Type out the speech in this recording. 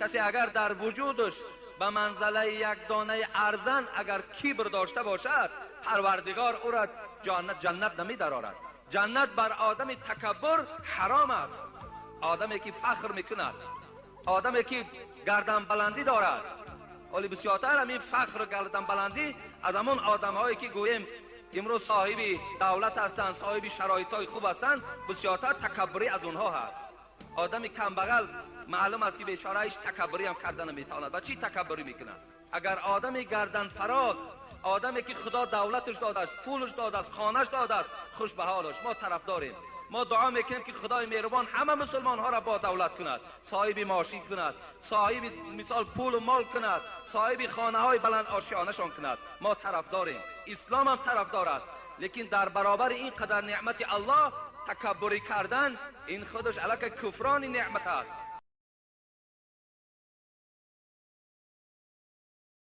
Касе агар дар вуҷудаш ба манзилаи як дона арзан агар кибр дошта бошад, Парвардигор ӯро ҷаннат намедарорад. Ҷаннат бар одами такаббур ҳаром аст. Одаме ки фахр мекунад, одаме ки гарданбаландӣ дорад. Вале бисёртар ҳамин фахру гарданбаландӣ аз ҳамон одамҳое ки гӯем имрӯз соҳиби давлат ҳастанд, соҳиби шароитҳои хуб ҳастанд, бисёртар такаббурӣ аз онҳо ҳаст. Одами камбағал маълум аст ки бечора ҳеҷ такаббурӣ ҳам карда наметавонад. Ба чӣ такаббурӣ мекунад? Агар одами гарданфароз, одаме ки Худо давлаташ додааст, пулаш додааст, хонаш додааст, хуш ба ҳолаш, мо тарафдорем. Мо дуо мекунем ки Худои меҳрубон ҳама мусулмонҳоро бо давлат кунад, соҳиби мошин кунад, соҳиби мисол пулу мол кунад, соҳиби хонаҳои баланд ошёнашон кунад. Мо тарафдорем, ислом ҳам тарафдор аст. Лекин дар баробари ин қадар неъмати Аллоҳ такаббурӣ кардан, ин худаш аллакай куфрони неъмат аст.